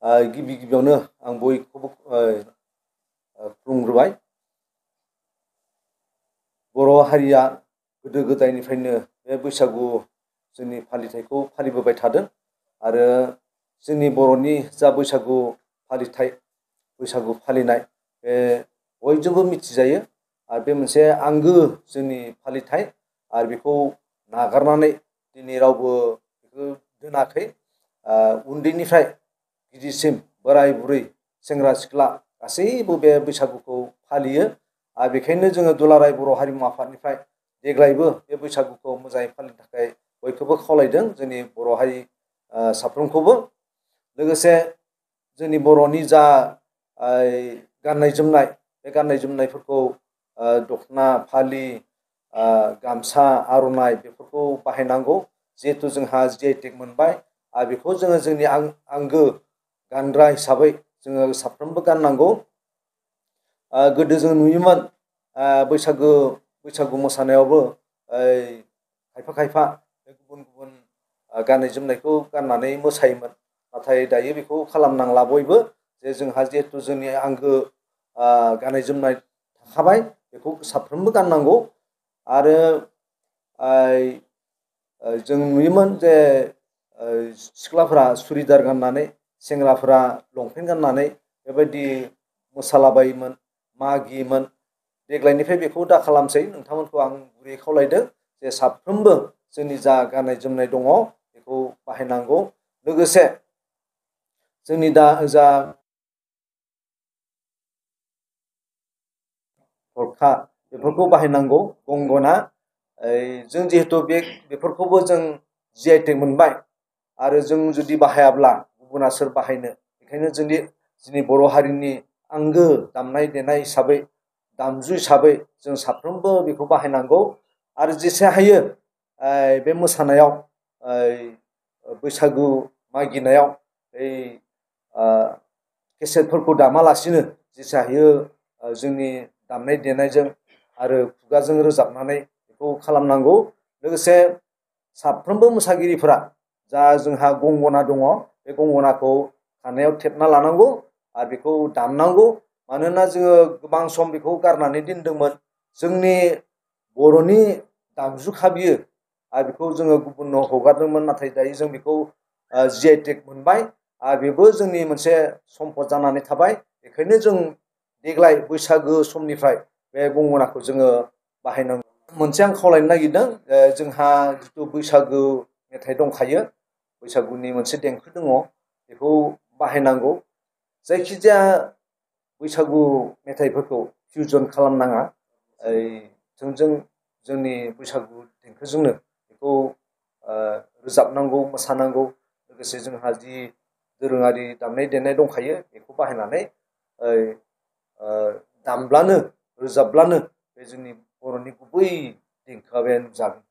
गिबि गिबियावनो आं बयखौबो खुलुमग्रोबाय। बर' हारिया गोदो गोदायनिफ्रायनो बे बैसागु जोंनि फालिथायखौ फालिबोबाय थादों आरो जोंनि बर'नि जा बैसागु फालिथाय बैसागु फालिनाय बे बयजोंबो मिथिजायो आरो बे मोनसे आंगो जोंनि फालिथाय आरो बेखौ नागारनानै दिनै रावबो बेखौ दोनाखै। उन्दैनिफ्राय गिदिरसिम बोराय बुरै सेंग्रा सिख्ला गासैबो बे बैसागुखौ फालियो आरो बेखायनो जोङो दुलाराय बर' हारिमु आफादनिफ्राय देग्लायबो बे बैसागुखौ मोजाङै फालिनो थाखाय बयखौबो खावलायदों, जोंनि बर' हारि साफ्रोमखौबो। लोगोसे जोंनि बर'नि जा गाननाय जोमनाय बे गाननाय जोमनायफोरखौ दख'ना फालि गामसा आर'नाइ बेफोरखौ बाहायनांगौ। जिहेथु जोंहा जि.आइ.टेक मोनबाय आरो बेखौ जोङो जोंनि आंगो गानग्रा हिसाबै जोङो साफ्रोमबो गाननांगौ। गोदो जों नुयोमोन बैसागु मोसानायावबो खायफा खायफा गुबुन गुबुन गाननाय जोमनायखौ गाननानै मोसायोमोन, नाथाय दायो बेखौ खालामनांला बयबो। जे जोंहा जिहेथु जोंनि आंगो गाननाय जोमनाय थाखाबाय बेखौ साफ्रोमबो गाननांगौ। आरो जों नुयोमोन जे सिख्लाफोरा सुरिदार गाननानै सेंग्राफोरा लंपेन्ट गाननानै बेबायदि मोसालाबायोमोन, मागियोमोन। देग्लायनिफ्राय बेखौ दा खालामसै, नोंथांमोनखौ आं गुरैयै खावलायदों जे साफ्रोमबो जोंनि जा गाननाय जोमनाय दङ बेखौ बाहायनांगौ। लोगोसे जोंनि दा जा थरखा बेफोरखौ बाहायनांगौ, गंगना। जों जिहेथु बेफोरखौबो जों जि.आइ.टेक मोनबाय आरो जों जुदि बाहायाब्ला गुबुना सोर बाहायनो? बेखायनो जोंनि बर' हारिनि आंगो दामनाय देनाय हिसाबै दामजु हिसाबै जों साफ्रोमबो बेखौ बाहायनांगौ। आरो जेसे हायो बे मोसानायाव बैसागु मागिनायाव केसेटफोरखौ दामालासिनो जेसे हायो जोंनि दामनाय देनायजों आरो खुगाजों रोजाबनानै बेखौ खालामनांगौ। लोगोसे साफ्रोमबो मोसागिरिफोरा जा जोंहा गंगना दङ बे गंगनाखौ खानायाव थेबना लानांगौ आरो बेखौ दामनांगौ। मानोना जोङो गोबां सम बेखौ गारनानै दोनदोंमोन। जोंनि बर'नि दामजुखा बियो आरो बेखौ जोङो गुबुननो हगारदोंमोन, नाथाय दायो जों बेखौ जि.आइ.टेक मोनबाय आरो बेबो जोंनि मोनसे सम्पद जानानै थाबाय। बेखायनो जों देग्लाय बैसागो समनिफ्राय बे गंगनाखौ जोङो बाहायनांगौ। मोनसे आं खावलायनो नागिरदों, जोंहा जिथु बैसागु मेथाइ दंखायो, बैसागुनि मोनसे देंखो दङ, बेखौ बाहायनांगौ। जायखिजाया बैसागु मेथाइफोरखौ फिउजन खालामनाङा। थोंजों जोंनि बैसागु देंखोजोंनो बेखौ रोजाबनांगौ, मोसानांगौ। लोगोसे जोंहा जि दोरोङारि दामनाय देनाय दंखायो बेखौ बाहायनानै दामब्लानो रोजाबब्लानो बे जोंनि बर'नि गुबै देंखोआ बे नुजागोन।